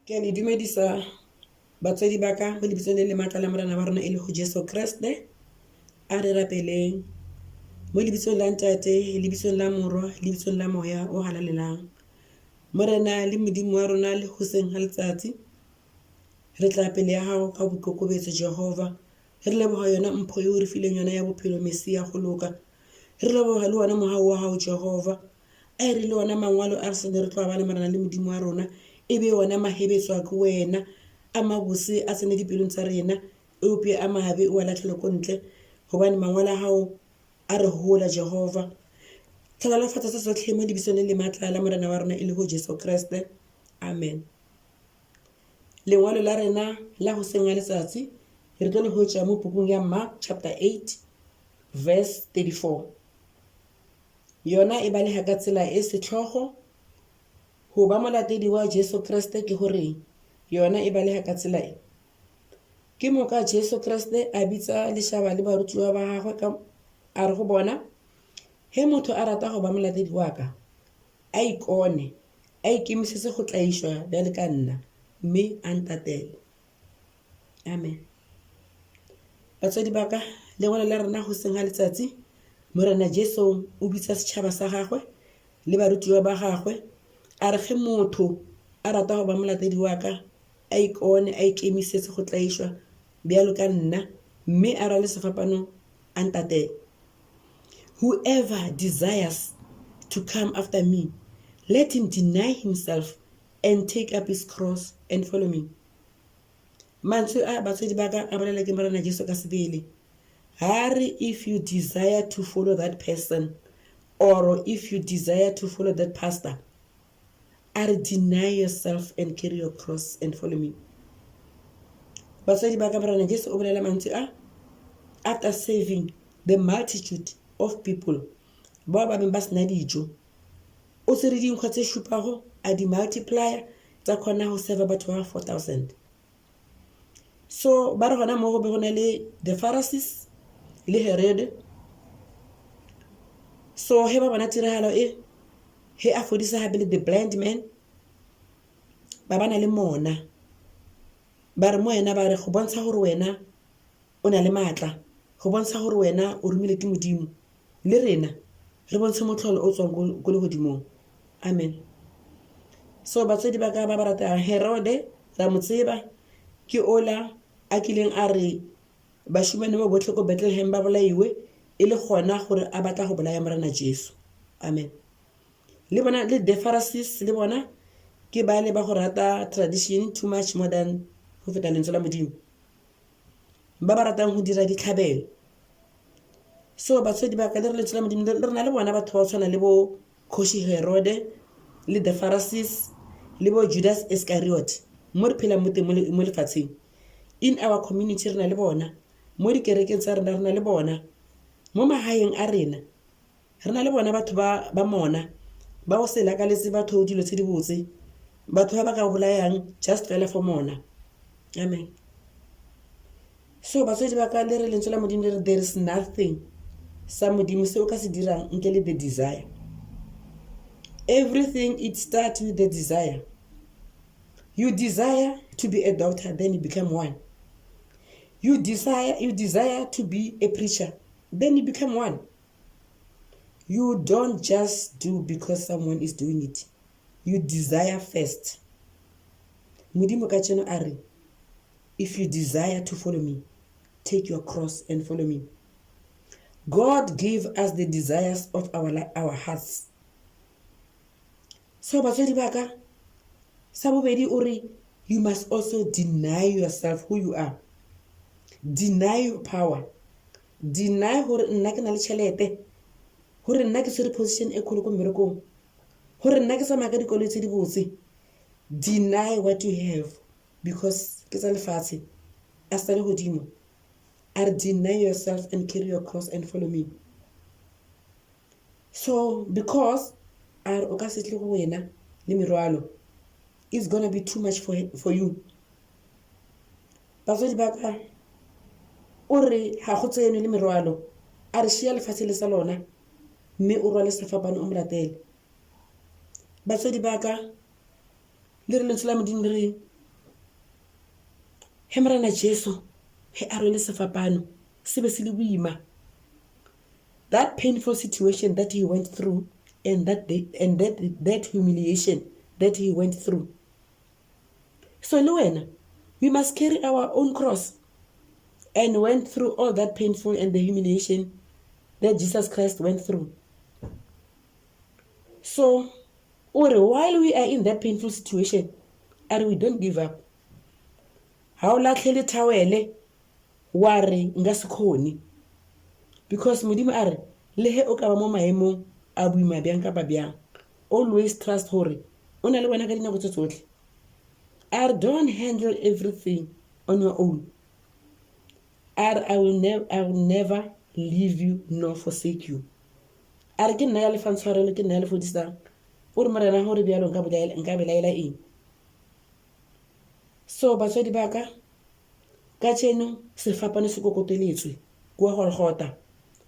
Ke a le dumedisa batswadi ba ka mo lebitsong le le matla la Morena wa rona e lego Jesu Kriste. A re rapeleng mo lebitsong la Ntate, lebitsong la Morwa, lebitsong la Moya o halalelang. Morena le Modimo wa rona le hoseng ga letsatsi re tla pele ya gago ka boikokobetso Jehova. Re leboga yona mpho yeo re fileng yona ya bophelo Mesia go loka. Re leboga le wona mogau wa gago Jehova. A e re le ona mangwalo a re sene re tlo a bala Morena le Modimo wa rona, e be ona mahebetswa ke wena, a mabose a tsene dipelong tsa rena, eupša a mabe o a lahlele ko ntle, gobane mangwalo a gago a re hola, Jehova. Tlhonolofatsa se sohle mo lebitsong le le matla la Morena wa rena e lego Jesu Kriste. Amen. Lengwalo la rena la goseng ga letsatsi re tlo le hwetša mo pukung ya Mark chapter 8 verse 34. Yona e balega ka tsela e sehlogo, Go ba molatedi wa Jesu Kriste ke go reng? Yona e balega ka tsela e. Ke moka Jesu Kriste a bitsa lešaba le barutiwa ba gagwe ka a re go bona, Ge motho a rata go ba molatedi wa ka, a ikone, a ikemisetse go tlaišwa bjale ka nna, mme a ntatele. Amen. Batswadi ba ka, lengwalo la rena goseng ga letsatsi, Morena Jesu o bitsa setšhaba sa gagwe le barutiwa ba gagwe, a re ge motho a rata go ba molatedi wa ka, a ikone, a ikemisetse go tlaišwa bjalo ka nna, mme a rwale sefapano a ntatele. Whoever desires to come after me, let him deny himself and take up his cross and follow me. Mantswe a, batswadi ba ka, a bolela ke Morena Jesu ka sebele. Ha re if you desire to follow that person or if you desire to follow that pastor, a re deny yourself and carry your cross and follow me. Batswadi ba ka, Morena Jesu o bolela mantswe a after saving the multitude of people bao ba beng ba sena dijo. O tsere dinkgwa tse šupago a di multiplier tsa kgona go serva batho ba 4000. So ba re gona mo go be go na le the Pharisees le Herod. So he ba bona tiragalo e he a fodisa gape le the blind man ba ba na le mona ba re mo wena ba re go bontsha gore wena o na le maatla go bontsha gore wena o romile ke Modimo le rena re bontshe motlholo o tswang ko legodimong. Amen. So batswadi ba ka ba ba rategang, Herode ra mo tseba ke ola a kileng a re bašemane ba botlhe ko Bethlehem ba bolaiwe e le gona gore a batla go bolaya Morena Jesu. Amen. Le bona le the Pharisees le bona ke bale ba go rata tradition too much more than go feta lentswe la Modimo. Ba ba ratang go dira ditlhabelo. So batswadi ba ka le re lentswe la Modimo re na le bona batho ba go tshwana le bo Kgoši Herode le the Pharisees le bo Judas Iscariot mo re phelang mo teng mo lefatsheng. In our community re na le bona, mo dikerekeng tsa rena re na le bona, mo magaeng a rena re na le bona batho ba ba mona ba go se lakaletse batho dilo tse di botse, batho ba ba ka bolayang just fela for mona. Amen. So batswadi ba ka le re lentswe la Modimo le re there is nothing sa Modimo se o ka se dirang ntle le the desire. Everything it starts with the desire. You desire to be a doctor, then you become one. You desire you desire to be a preacher, then you become one. You don't just do because someone is doing it. You desire first. Modimo ka tšeno a re If you desire to follow me, take your cross and follow me. God give us the desires of our, our hearts. So batswadi ba ka, sa bobedi o re you must also deny yourself who you are. Deny your power. Deny gore nna ke na le tšhelete, gore nna ke tshwere position e kgolo ko mmerekong, gore nna ke tsamaya ka dikoloi tse di botse. Deny what you have. Because ke tsa lefatshe, a se tsa legodimo. A re deny yourself and carry your cross and follow me. So because a re o ka se tle go wena le merwalo, it's gonna be too much for, for you. Batswadi ba ka o re ga go tsenwe le merwalo, a re šia lefatshe le sa lona mme o rwale sefapano o mo latele. Batswadi ba ka le re lentswe la Modimo le reng? Ge Morena Jesu ge a rwele sefapano, se be se le boima. That painful situation that he went through and that, day, and that, that humiliation that he went through. So le wena, we must carry our own cross and went through all that painful and the humiliation that Jesus Christ went through. So, o re while we are in that painful situation, a re we don't give up. Ga o lahlele thawele wa re nka se kgone. Because Modimo a re le ge o ka ba mo maemong a boima bjang kapa bjang, always trust gore o na le wena ka dinako tse tsotlhe. A re don't handle everything on your own. A re I will, ne I will never leave you nor forsake you. A re ke nna ya lefang tshwarelo, ke nna ya le fodisang. O re Morena gore bjalo nka belaela eng? So batswadi ba ka, kajeno sefapano se kokoteletswe kua Golgotha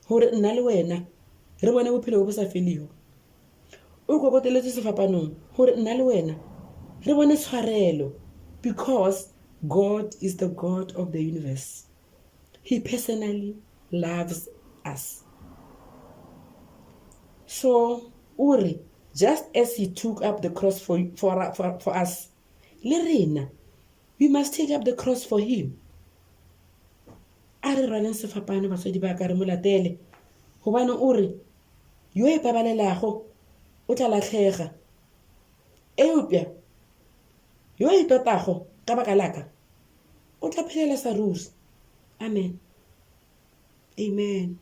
gore nna le wena re bone bophelo bo bo sa felego. O kokoteletswe sefapanong gore nna le wena re bone tshwarelo because God is the God of the universe. He personally loves us. So o re just as he took up the cross for, for, for, for us, le rena we must take up the cross for him. A re rwaleng sefapano batswadi ba ka re mo latele gobane o re yo e pabalelago o tla lahlega eupša yo e totago ka baka laka o tla phelela sa ruri. Amen. Amen.